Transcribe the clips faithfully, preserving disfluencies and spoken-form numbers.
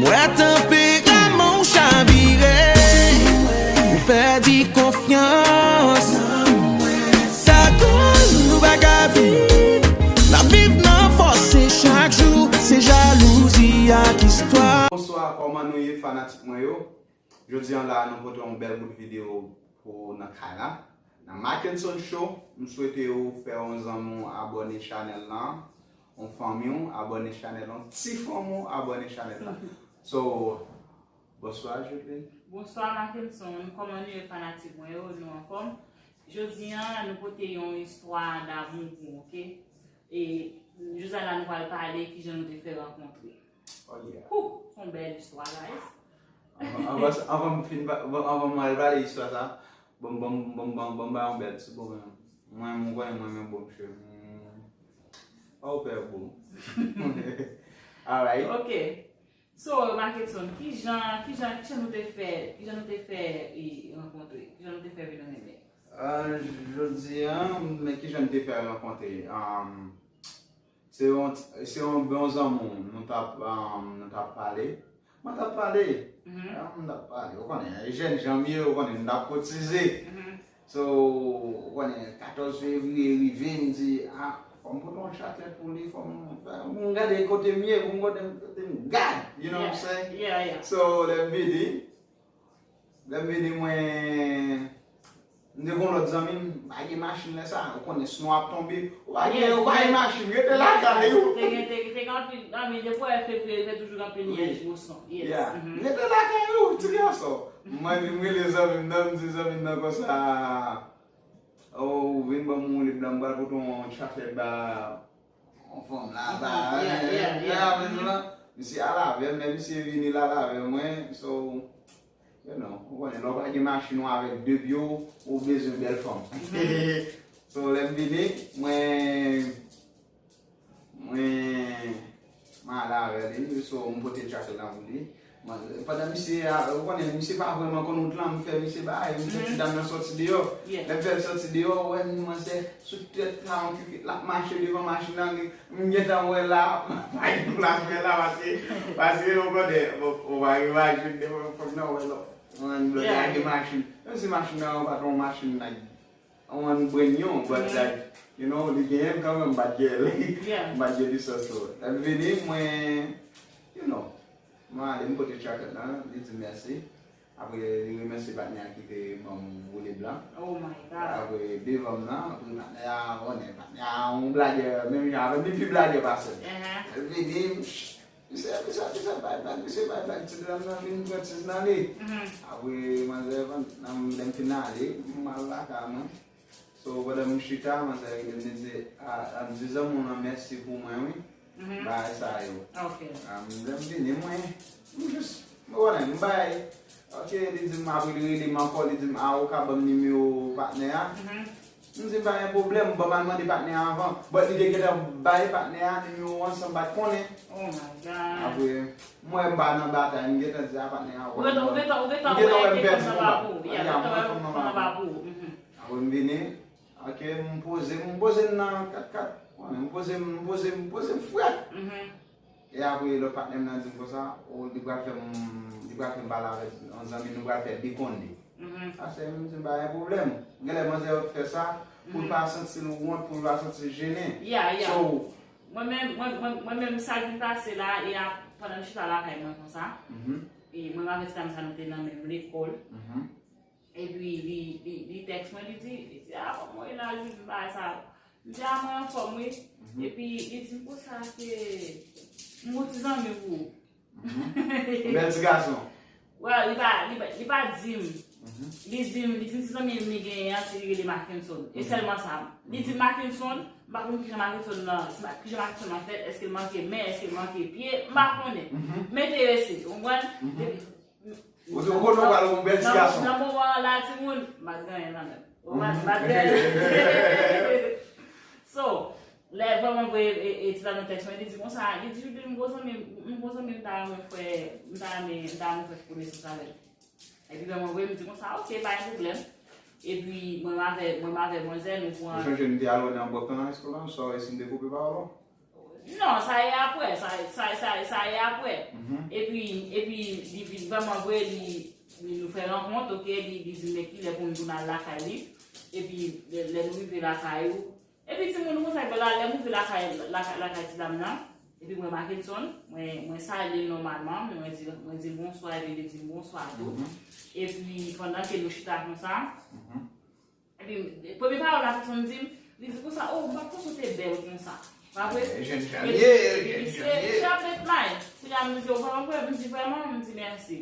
Wè tanperaman w chavire, ou pèdi konfyans. Sa koz nou pa ka viv. N ap viv nan fòse chak jou. Se jalouzi ak istwa. Bonswa, kòman nou ye, fanatik mwen yo? Jodi an la, nou pote yon bèl bout videyo pou nan kay la. Nan Mackenson Show, m swete ou fè yon zanmi w abòne chanèl la. Yon fanmi w abòne chanèl la. Yon ti fanmi w abòne chanèl la. So, bonswa, Judeline. Bonswa, Mackenson. Kòman nou ye, fanatik mwen yo? Nou anfòm? Jodi an, nou pote yon istwa damou pou ou, oke? E jodi a la, nou pral pale kijan nou te fè rankontre. Oh, yeah. Whew, se yon bèl istwa, guys. Anvan, anvan, anvan m fin pa- bon, anvan m al pale istwa sa, bon, bon, bon, bon, bon, ba yon bèl ti bon, mwen, mwen, mwen konnen mwen, mwen bon, msye. Mm. Pa ou pè bon. Alright. Ok. So, Mackenson, kijan, kijan, kijan nou te fè, kijan nou te fè e, rankontre? Kijan nou te fè vin renmen? Ah, jodi a, men kijan nou te fè rankontre? Um, se yon, se yon bon zanmi w, nou t ap, um, nou t ap pale. Mwen t ap pale. Mhm. Ah, mwen t ap pale. Ou konnen, jèn jan m ye, ou konnen, m t ap kotize. Mhm. So, ou konnen, katòz fevriye rive, m di, ah, fò m pote yon chaklèt pou li, fò m fè, m gade kote m ye, pou m kote m, kote m gad, you know what I'm saying? Yeah, yeah. So, lè m vini, lè m vini, mwen, m te gon lòt zanmi m, m pa gen machin lè sa, ou konnen, snow ap tonbe, ou pa gen, ou pa gen machin, rete lakay ou. Te gen, te, te gen anpil, I mean, depi w wè fevriye, te toujou gen anpil nyèj, gwo son. Yes. Yeah. Mhm. Rete lakay ou, ti gason. Mwen, m rele zanmi m nan, m di zanmi m nan konsa, oh, vin ban m yon lib la, m pral pote yon chaklèt ba yon fanm la, ba, yeah, yeah, yeah. Misye al avè m, lè misye vini, l al avè mwen, so, you know, ou konnen, lè w pa gen machin ou avèk de pye w, ou bezwen bèl fanm. Mhm. So, lè m vini, mwen, Mwen, mwen ale avè li, so m pote chaklèt la pou li. Mwen, pandan misye a, ou konnen, misye pa vrèman konn wout lan, m fè misye bagay, m fè ti dam nan sòti deyò. Lè m fè l sòti deyò, ou wè manzè sou tèt la, yon kikit, l ap mache devan machin nan, li, m gentan wè la, pa gen plas fè la, paske, paske, ou konnen, ou, ou pa gen machin, devan fòk nan wè lò. Mwen, blòdè a gen machin. Menm si machin nan, pa t yon machin, like, I want brand new, but like, you know, li genyen m kanmenm, m pa t gen li. Yeah. M pa t gen lisans tou. Lè l vini, mwen, you know, mwen ale, m pote chaklèt lan, li di m mèsi. Apre, li remèsye patnè a ki te ban m woulib lan. Oh my God. Apre, devan m nan, apre patnè a, konnen, patnè a, yon blagè, menm jan avè m, li pi blagè pase m. Uh-huh. Lè l vini, m, Misye, misye, misye bay blag, misye bay blag, ti dam nan vin pran ti nan li. Mhm. Apre, manzè, nan, lè m fin ale, m al lakay mwen. So, pandan m chita, manzè rele m, li di, a, a, m di zanmi w lan mèsi pou mwen, wi. Mhm. Bagay sa yo. Ok. A, m, lè m vini, mwen, m jis, mwen konnen, m bay, ok, li di m, apre li rele m ankò, li di m, a, ou ka ban m nimewo patnè a? Mhm. M di m pa gen pwoblèm, bon, m al mande patnè a anvan. But li te gentan bay patnè a nimewo an san m pa t konnen. Oh my God. Apre, m wè m pa nan batay, m gentan di a patnè a, ou gentan, ou gentan, ou gentan wè m pèdi konba. Yeah, ou gentan wè fanm nan pa pou ou. Mhm. Apre m vini, ok, m poze, m poze m nan kat kat. Konnen, m poze m, m poze m, m poze m frèt. Mhm. E apre, lòt patnè m nan di m konsa, o, li pral fè m, li pral fè m pale avèk yon zanmi, nou pral fè de konn de. Mhm. Sa se, m di m pa gen pwoblèm. Genlè manzè yo fè sa pou l pa santi l wont, pou l pa santi l jennen. Yeah, yeah. So, mwen menm, mwen, mwen, mwen menm, sa k vin pase la, e a, pandan m chita lakay mwen konsa, mhm, e mwen avèk ti dam sa nou te nan menm lekòl. Mhm. Epi li, li, li tèks mwen, li di, li di, a, kòman w ye la, Jude, bagay sa yo? M di, a, mwen anfòm, wi. Mhm. Epi li di m konsa ke m gon ti zanmi pou ou. Mhm. Bèl ti gason. Well, li pa, li pa, li pa di m. Mhm. Li di m, li di m ti zanmi m li genyen an, se li rele Mackenson. E sèlman sa. Li di m Mackenson, m pa konn kijan Mackenson nan, si Ma-, kijan Mackenson nan fèt, èske l manke men, èske l manke pye, m pa konnen. Mhm. M enterese, ou konprann? Mhm. Depi Ou te konnen w pral yon bèl ti gason. Nan moman an la, timoun, m pa t gen anyen nan men m. Ou pa, m pa t gen anyen. So, lè vrèman vre, e, e, ti dam nan tèks mwen, li di konsa, li di, "Jude, m gon zanmi, m gon zanmi m ta renmen fè, m ta renmen, m ta renmen fè konesans avè l." Epi vrèman vre, m di konsa, "Ok, pa gen pwoblèm." Epi, mwen avè, mwen avè manzè, nou pran. Ou sonje nou te al wè nan Brooklyn High School la, sorry si m te koupe pawòl ou. Non, sa ye apre, sa sa, sa, sa ye apre. Epi, epi, li vin vrèman vre, li, li nou fè rankont, oke, li, li di m men kilè pou nou tounen al lakay li. Epi, lè, lè nou rive lakay ou, epi timoun konsa, epi la, lè m rive lakay, lakay, lakay ti dam nan, epi mwen Mackenson, mwen, mwen salye l nòmalman, mwen di, mwen di l bonswa, epi li di m bonswa tou. Epi, pandan ke nou chita konsa, epi, premye pawòl la, Mackenson di m, li di konsa, oh, m pa t panse w te bèl konsa. Pa vre? Epi, epi se, se ap met may. Kounye a, m di, oh, vrèman, m di, vrèman, m di, mèsi.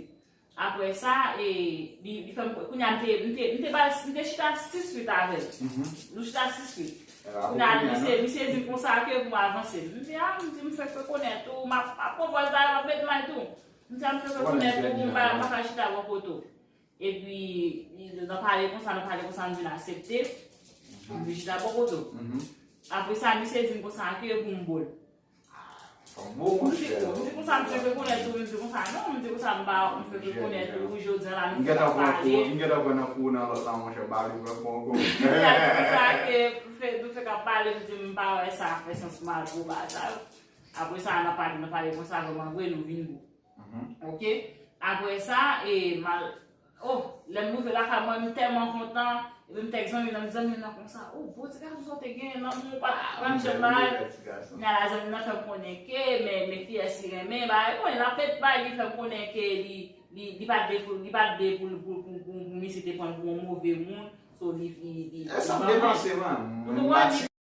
Apre sa, e, li, li fè m, kounye a, m te, m te, m te ba l, m te chita sis feet avè l. Nou chita sis feet. Kounye a, misye, misye di m konsa ke pou m avanse. M di, a, m di, m fèk rekonèt ou, m ap, m ap pran pòz la, m ap met may tou. M di, a, m fèk rekonèt ou, m pa, m pa ka chita bò kote w. Epi, li, nan pale konsa, nan pale konsa, m vin aksepte. M vin chita bò kote w. Apre sa, misye di m konsa ke pou m bo l. Fòk bon, monchè. M di konsa, m fèk rekonèt ou, m di konsa, non, m di konsa, m ba, m fèk rekonèt ou, jodi a la, nou fèk ap pale. M gentan pran kou nan lòt la, monchè, ba li pran kou ankò. M di konsa ke, m fèk, nou fèk ap pale, m di, m pa wè sa fè sans mal pou ba sa yo. Apre sa, nan pale, nan pale konsa, vrèman vre, nou vin bon. Oke? Apre sa, e, mal, Oh, lè m rive lakay mwen, m tèlman kontan. Epi m tèks zanmi m nan, zanmi m nan konsa, oh, bon ti gason sa w te genyen nan men w, pa, pa m janm bay. Kounye a la, zanmi m nan fè m konnen ke, men, men kiyès li renmen, bay, konnen l ap met bay, li fè m konnen ke li, li, li pa t vle pou, li pa t vle pou, pou, pou, pou, pou misye te pran l pou yon move moun. So, li, li, li, li ban mwen. Sa m te panse, man. Ou konprann?